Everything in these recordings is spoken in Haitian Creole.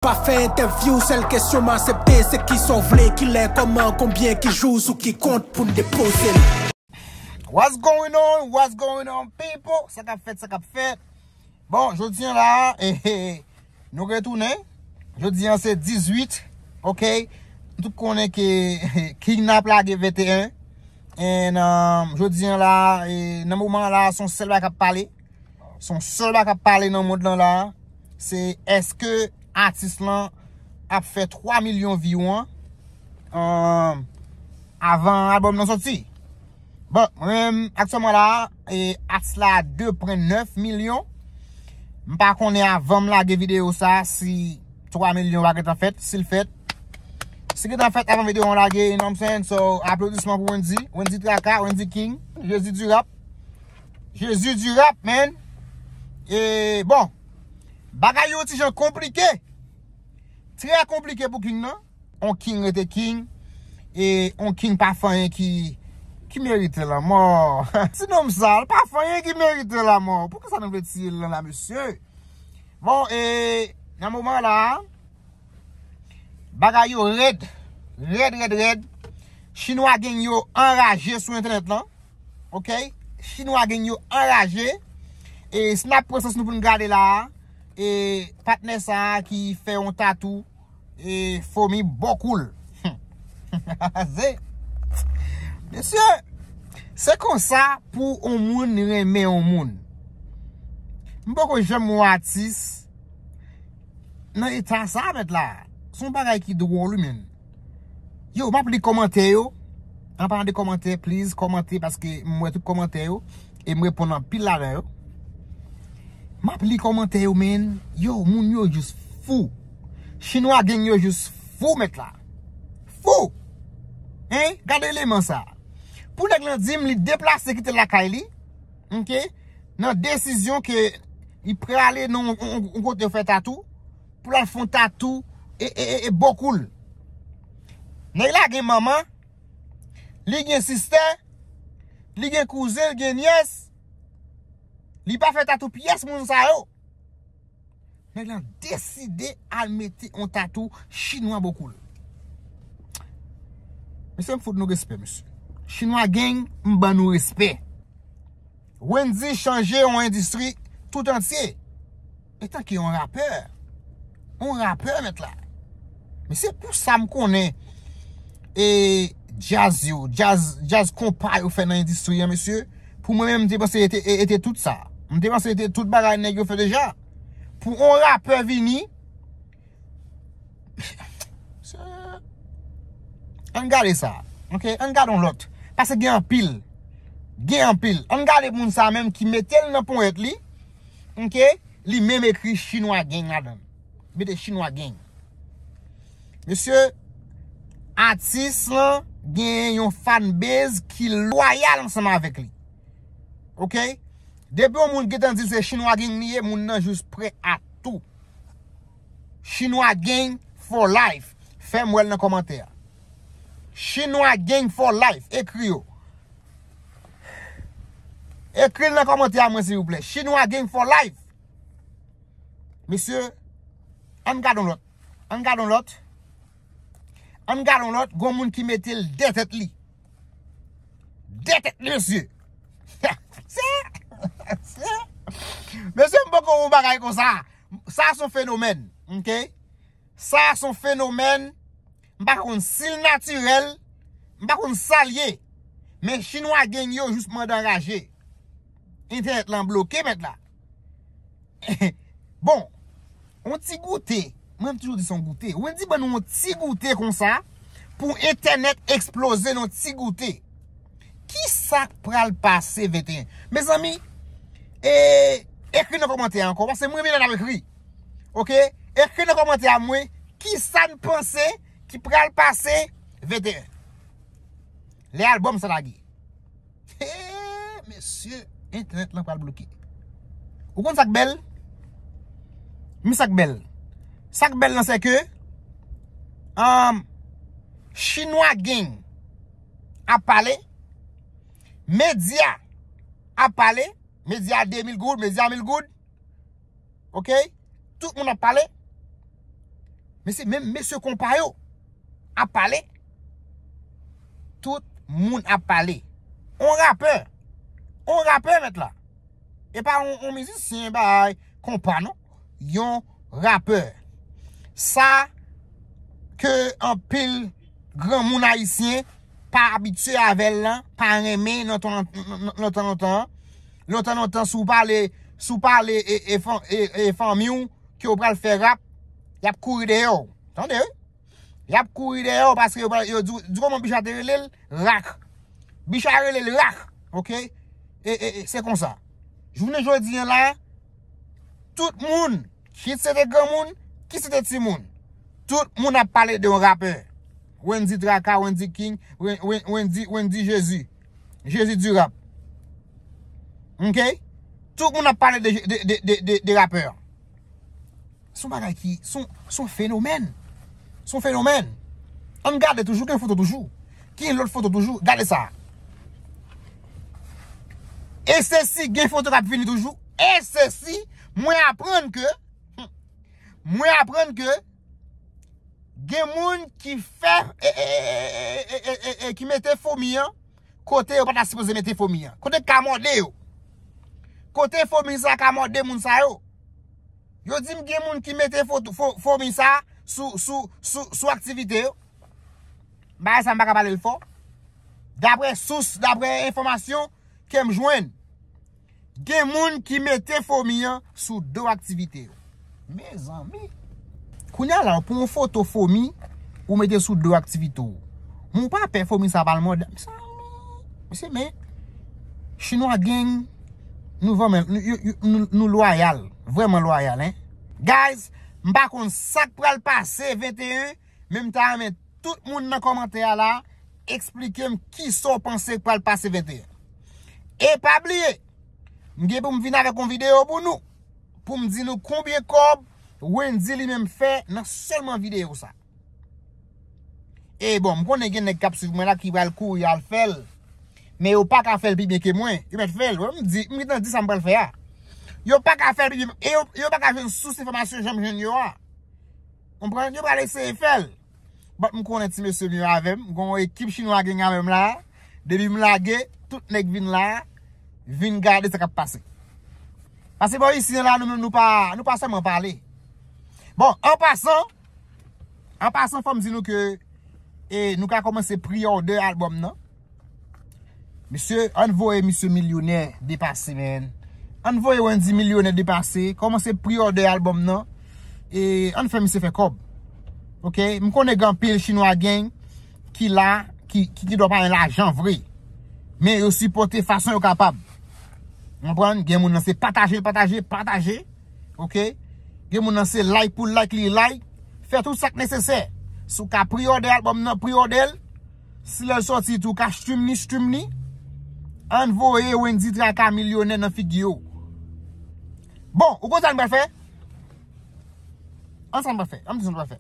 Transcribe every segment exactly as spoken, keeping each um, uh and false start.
Pa fè entèvyou, sèl kesyon m aksepte, se kisa w vle, kilè, kòman, konbyen, ki jou, sou ki kont pou n depoze l. What's going on? What's going on, people? Sa k ap fèt, sa k ap fèt? Bon, jodi a la, eh, eh, nou retounen. Jodi a se dizuit, ok? Nou tout konnen ke King ap lage venteyen. And, um, jodi a la, eh, nan moman la, se yon sèl bagay k ap pale. Se yon sèl bagay k ap pale nan mond lan la. Se èske atis lan ap fè twa milyon view an, um, avan albòm nan soti? Bon, mwen menm, aktyèlman la, e, atis la de pwen nèf milyon. M pa konnen avan m lage videyo sa si twa milyon pa gentan fèt, si l fèt. Si gentan fèt avan videyo an lage, you know what I'm saying? So, aplodisman pou Wendy, Wendy Traka, Wendy King, Jezi du rap. Jezi du rap, man. E, bon, bagay yo ti jan konplike. Trè konplike pou King nan. On King rete King. E on King pa fè anyen ki, ki merite lanmò. Ti nonm sa, l pa fè anyen ki merite lanmò. Poukisa nou vle tiye l lan la, mesye? Bon, e nan moman la, bagay yo rèd. Rèd, rèd, rèd. Chinwa Gang yo anraje sou entènèt lan. Ok? Chinwa Gang yo anraje. E si n ap pran sans nou pou n gade la, e patnè sa a ki fè yon tatou, e fomi bokoul. Se, mesye, se konsa pou yon moun renmen yon moun. M poko janm wè atis nan eta sa, mèt la. Se yon bagay ki dwòl, wi, menn. Yo, m ap li kòmantè yo. An palan de kòmantè, please, kòmante, paske m wè tout kòmantè yo. E m reponn anpil ladan yo. M ap li kòmantè yo, menn. Yo, moun yo jis fou. Chinwa Gang yo jis fou, mèt la. Fou! Hein? Gade eleman sa. Pou nèg lan di m li deplase kite lakay li, ok? Nan desizyon ke li prale nan yon, yon, yon kote yo fè tatou, pou l al fè yon tatou e, e, e, e bokoul. Nèg la gen manman, li gen sistè, li gen kouzen, li gen nyès. Li pa fè tatou pyès moun sa yo. Nèg lan deside al mete yon tatou chinwa bokoul. Mesye, m fout nou respè, mesye. Chinwa Gang, m ban nou respè. Wendy chanje yon endistri tout antye. Etanke yon rapè, yon rapè, mèt la. Mesye, pou sa m konnen, e djaz yo, djaz, djaz konpa yo fè nan endistri an, mesye, pou mwen menm, m te panse e te, e, e te tout sa. M te panse e te tout bagay nèg yo fè deja. Pou yon rapè vini, ann gade sa, ok? Ann gade yon lòt. Paske gen anpil. Gen anpil. Ann gade moun sa menm ki mete l nan ponyèt li, ok? Li menm ekri Chinwa Gang ladan l. Mete Chinwa Gang. Mesye, atis lan gen yon fanbase ki lwayal ansanm avèk li. Ok? Depi yon moun gentan di l se Chinwa Gang li ye, moun nan jis prè a tou. Chinwa Gang for life. Fè m wè l nan kòmantè a. Chinwa Gang for life. Ekri yo. Ekri l nan kòmantè a mwen, silvouplè. Chinwa Gang for life. Mesye, ann gade yon lòt. Ann gade yon lòt. Ann gade yon lòt. Gon moun ki mete l dèyè tèt li. Dèyè tèt li, mesye. Se, se, mesye, m poko wè yon bagay konsa. Sa se yon fenomèn, ok? Sa se yon fenomèn. M pa konn si l natirèl, m pa konn sa l ye. Men Chinwa Gang yo jis mande anraje. Entènèt lan bloke, mèt la. Bon, yon ti goute. Mwen, m toujou di se yon goute. Wendy ban nou yon ti goute konsa pou entènèt eksploze nan yon ti goute. Kisa k pral pase venteyen? Mezanmi, e, ekri nan kòmantè a ankò, paske mwen menm la m ekri. Ok? Ekri nan kòmantè a mwen, kisa n panse ki pral pase venteyen? Lè albòm sa lage. Hey, mesye, entènèt lan pral bloke. Ou konn sa k bèl? Men sa k bèl. Sa k bèl lan se ke, um, Chinwa Gang ap pale, medya ap pale, medya de mil goud, medya mil goud. Ok? Tout moun ap pale. Men se menm mesye konpa yo ap pale. Tout moun ap pale. On rapè. On rapè, mèt la. E pa on, on mizisyen, bay, konpa, non. Yon rapè. Sa ke anpil granmoun ayisyen pa abitye avè l lan, pa renmen nan tan lontan, lontan lontan. Lontan lontan, si w pale, si w pale e, e, fan- e, e fanmi w ke w pral fè rap, y ap kouri dèyè w. Tande, wi? Y ap kouri dèyè w paske yo, yo di, di kòman Bicha te rele l? Rak. Bicha rele l Rak, oke? E, e, e se konsa. Jounen jodi an la, tout moun, kit se te granmoun, kit se te timoun, tout moun ap pale de yon rapè. Wendy Traka, Wendy King, Wen- Wen- Wendy, Wendy Jezi. Jezi di rap. Oke? Tout moun ap pale de, de, de, de, de, de rapè. Se yon bagay ki, se yon, se yon fenomèn. Se yon fenomèn. Ann gade toujou, gen foto toujou. Gen lòt foto toujou. Gade sa. E se si gen foto k ap vini toujou. E se si mwen aprann ke, mwen aprann ke gen moun ki fè, e, e, e, e, e, e, e, ki mete fomi an kote yo pa ta sipoze mete fomi an. Kote k ka mòde yo. Kote fomi sa ka mòde moun sa yo. Yo di m gen moun ki mete fo- fo- fomi sa sou, sou, sou, sou aktivite yo. Bagay sa m pa ka pale l fò. Daprè sous, daprè enfòmasyon ke m jwenn, gen moun ki mete fomi an sou do aktivite yo. Mezanmi. Kounye a la, pou yon foto fomi, ou mete sou do aktivite w. Men w pa pè fomi sa pa al mòde? Mezanmi. Mesye, men, Chinwa Gang, nou vrèman, nou, nou, nou, nou lwayal. Vrèman lwayal, en. Guys, m pa konn sa k pral pase venteyen, men m ta renmen tout moun nan kòmantè a la, eksplike m kisa w panse k pral pase venteyen. E pa bliye, m gen pou m vin avèk yon videyo pou nou, pou m di nou konbyen kòb Wendy li menm fè nan sèlman videyo sa. E bon, m konnen gen nèg k ap swiv mwen la ki pral kouri al fè l. Men yo pa ka fè l pi byen ke mwen. Yo mèt fè l. Wè, m di, m gentan di sa m pral fè a. Yo pa ka fè l pi byen. E yo, yo pa ka jwenn sous enfòmasyon jan m jwenn yo a. Konprann? Yo pral eseye fè l. But m konnen ti mesye m yo avè m. M gen yon ekip Chinwa Gang avè m la. Depi m lage, tout nèg vin la, vin gade sa k ap pase. Pase bò isi an la, nou menm nou pa, nou pa sèlman pale. Bon, an pasan, an pasan, fò m di nou ke e, nou ka kòmanse pre-order albòm nan. Mesye, ann voye misye milyonè depase, man. Ann voye Wendy milyonè depase. Kòmanse pre-order albòm nan. E ann fè misye fè kòb. Oke? M konnen gen anpil Chinwa Gang ki la, ki, ki, ki dwa pa gen lajan vre. Men yo sipòte fason yo kapab. Konprann? Gen moun nan se pataje, pataje, pataje. Oke? Gen moun nan se like pou like li like. Fè tout sa k nesesè. Si w ka pre-order albòm nan, pre-order l. Si lè l sòti tou, w ka stream ni, stream ni. Ann voye Wendy Traka milyonè nan figi yo. Bon, ou konn sa n pral fè? Ann sa n pral fè. Ann di sa n pral fè.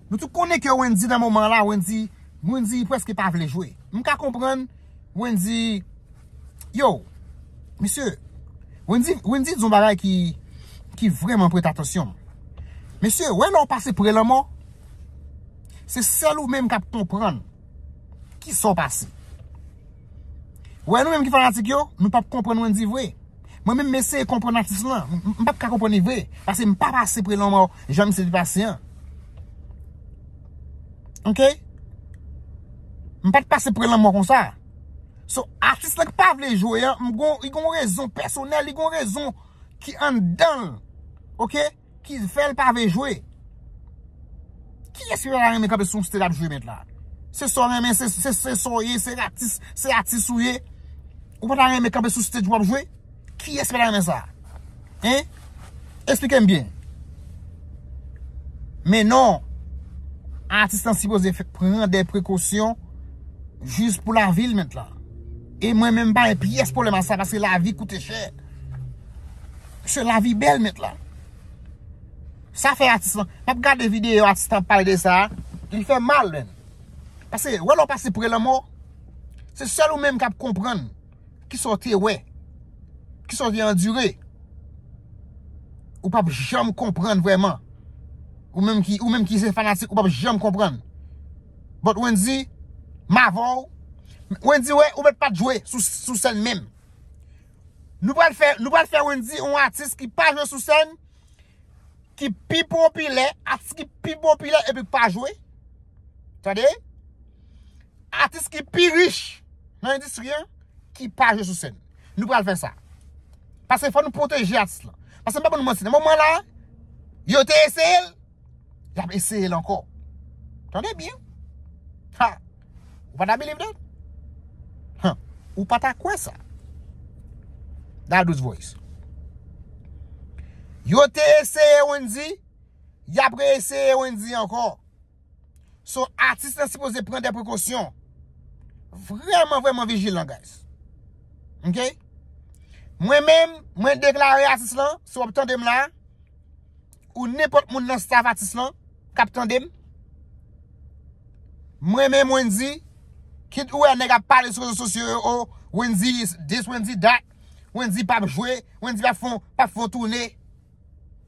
Nou tout konnen ke Wendy nan moman la, Wendy, Wendy prèske pa vle jwe. M ka konprann Wendy, yo, mesye, Wendy, Wendy di yon bagay ki, ki vrèman prete atansyon m. Mesye, wè lè w pase pre lanmò, se sèl ou menm k ap konprann kisa w pase. Wè nou menm ki fanatik yo, nou p ap konprann Wendy vre. Mwen menm, m eseye konprann atis lan. M, m, m p ap ka konprann li vre. Paske m pa pase pre lanmò jan misye te pase an. Oke? M pa t pase pre lanmò konsa. So, atis lan ki pa vle jwe an, m gon, li gon rezon pèsonèl, li gon rezon ki anndan l. Oke? Ki fè l pa vle jwe. Kiyès ki pa ta renmen kanpe sou yon stage ap jwe mèt la? Se sa w renmen, se, se, se sa w ye, se atis, se atis ou ye. Ou pa ta renmen kanpe sou stage w ap jwe? Kiyès ki pa ta renmen sa? Hein? Eksplike m byen. Men non, atis lan sipoze fè, pran de prekosyon jis pou lavi l mèt la. E mwen menm m pa gen pyès pwoblèm a sa paske lavi koute chè. Mesye, lavi bèl mèt la. Sa fè atis lan. M ap gade videyo atis lan ap pale de sa. Li fè mal, menn. Paske, wè lè w pase pre lanmò, se sèl ou menm k ap konprann kisa w te wè, kisa w te andire. Ou p ap janm konprann vrèman. Ou menm ki, ou menm ki se fanatik, ou p ap janm konprann. But Wendy, m avè w. Wendy, wè, ou mèt pa t jwe sou, sou sèn menm. Nou pral fè, nou pral fè Wendy yon atis ki pa jwe sou sèn, ki pi popilè, atis ki pi popilè epi k pa jwe. Tande? Atis ki pi rich nan endistri an, ki pa jwe sou sèn. Nou pral fè sa. Paske fò nou pwoteje atis lan. Paske m pa pou nou manti. Nan moman la, yo te eseye l, y ap eseye l ankò. Tande byen. Ha! Ou pa ta believe that? Ha! Ou pa ta kwè sa? That Dous Voice. Yo te eseye Wendy, y ap reeseye Wendy ankò. So, atis lan sipoze pran de prekosyon. Vrèman, vrèman vijilan, guys. Ok? Mwen menm, mwen deklare atis lan, si w ap tande m la, ou nenpòt moun nan staff atis lan k ap tande m, mwen menm Wendy, kit ou wè nèg ap pale sou rezo sosyo yo, oh, Wendy is this, Wendy that, Wendy p ap jwe, Wendy p ap fè, p ap fè toune.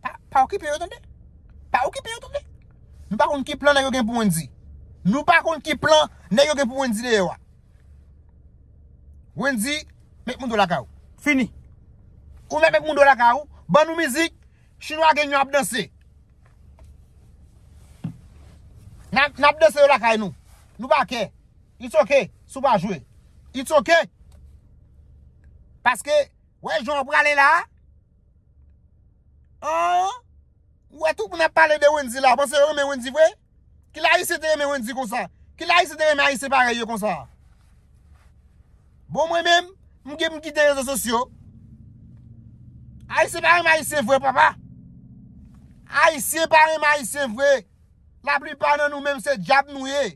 Pa, pa okipe yo tande. Pa okipe yo tande. Nou pa konn ki plan nèg yo gen pou Wendy. Nou pa konn ki plan nèg yo gen pou Wendy deyò a. Wendy, met moun do lakay ou. Fini. Ou mèt met moun do lakay ou. Ban nou mizik. Chinwa gen yo ap danse. N ap, n ap danse yo lakay nou. Nou pa kè. It's ok. Si w pa jwe. It's ok. Paske, wè jan w prale la. An? Ou wè tout moun ap pale de Wendy la. Ou panse yo renmen Wendy vre? Ki Ayisyen te renmen Wendy konsa? Ki Ayisyen te renmen Ayisyen parèy yo konsa? Bon, mwen menm, m gen m kite rezo sosyo. Ayisyen pa renmen Ayisyen vre, papa. Ayisyen pa renmen Ayisyen vre. Laplipa nan nou menm se dyab nou ye.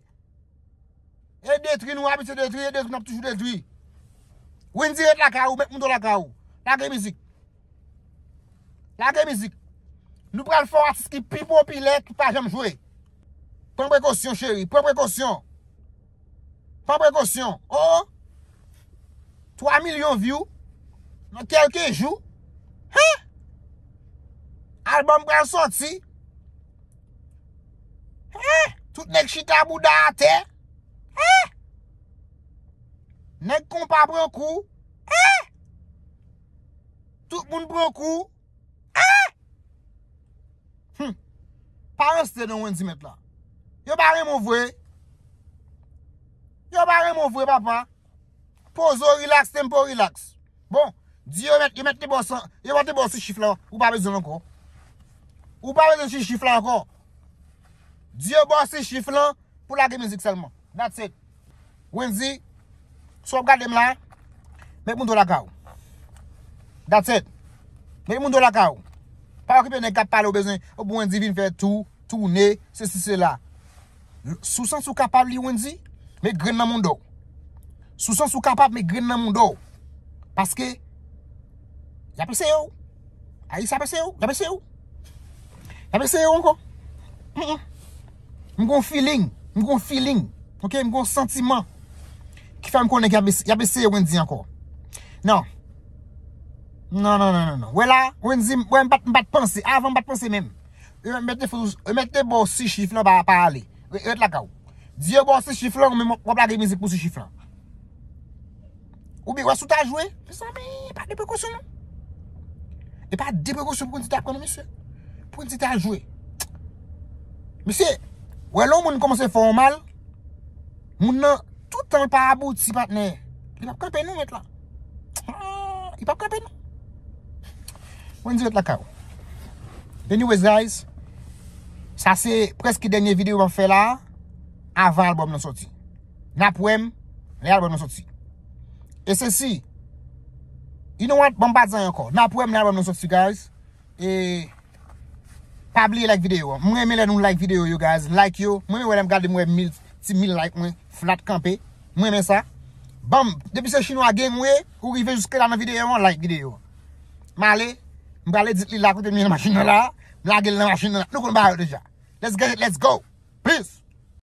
E detwi nou abitye detwi, e detwi n ap toujou detwi. Wendy ret lakay ou, met moun do lakay ou. Lage mizik. Lage mizik. Nou pral fè w atis ki pi popilè, ki pa janm jwe. Pran prekosyon, cheri. Pran prekosyon. Pran prekosyon. Oh! Twa milyon view nan kèlke jou. Hen? Albòm pral sòti. Hen? Tout nèg chita bouda atè. Hen? Nèg konpa pran kou. Hen? Tout moun pran kou. Hen? Hmm. Pa ranse non Wendy mèt la. Yo pa renmen w vre. Yo pa renmen w vre, papa. Poze w, relax, tempo, relax. Bon, di yo mèt, yo mèt te ba w san, yo mèt te ba w sou chif la, ou pa bezwen l ankò. Ou pa bezwen sou chif la ankò. Di yo ba w sou chif lan pou lage mizik sèlman. That's it. Wendy, si w ap gade m la, met moun do lakay ou. That's it. Met moun do lakay ou. Pa okipe nèg k ap pale ou bezwen, ou pou Wendy vin fè tou, toune, sesi, sela. Si w santi w kapab li Wendy, met grenn nan mouda w. Si w santi w kapab, met grenn nan mouda w. Paske, y ap eseye w. Ayisyen ap eseye w, y ap eseye w. Y ap eseye w ankò. Mm, mm. M gon feeling, m gon feeling. Ok, m gon santiman ki fè m konnen y ap, y ap eseye Wendy ankò. Non. Non, non, non, non, non. Wè la, Wendy, wè m pa t, m pa t panse. Avan m pa t panse menm. Yo mèt te fou, yo mèt te ba w sou chif lan pa, pa ale. Re-, ret lakay ou. Di yo ba w sou chif lan, men w ap lage mizik pou sou chif lan. Oubyen, wè si w ta jwe, mezanmi, pa de prekosyon non. E pa de prekosyon pou Wendy ta pran non, mesye. Pou Wendy ta jwe. Mesye, wè lè yon moun kòmanse fè w mal, moun nan, tout tan l pa abouti, patnè, li p ap kanpe non, mèt la. Ah, li p ap kanpe non. Wendy ret lakay ou. Anyways, guys, sa se prèske dènye videyo m ap fè la, avan albòm nan sòti. N ap wè m lè albòm nan sòti. E sesi, you know what? Ban m pa di anyen ankò. N ap wè m lè albòm nan sòti, guys. E pa bliye like videyo an. Mwen renmen lè nou like videyo yo, guys. Like yo. Mwen renmen wè lè m gade m wè mil, ti mil like mwen flat kanpe. Mwen renmen sa. Ban m, depi se Chinwa Gang ou ye, ou rive jiske la nan videyo an, like videyo an. M ale, m prale edit li la kote m ye nan machin nan la. M lage l nan machin nan la. Nou konn bagay yo deja. Let's get it, let's go. Peace.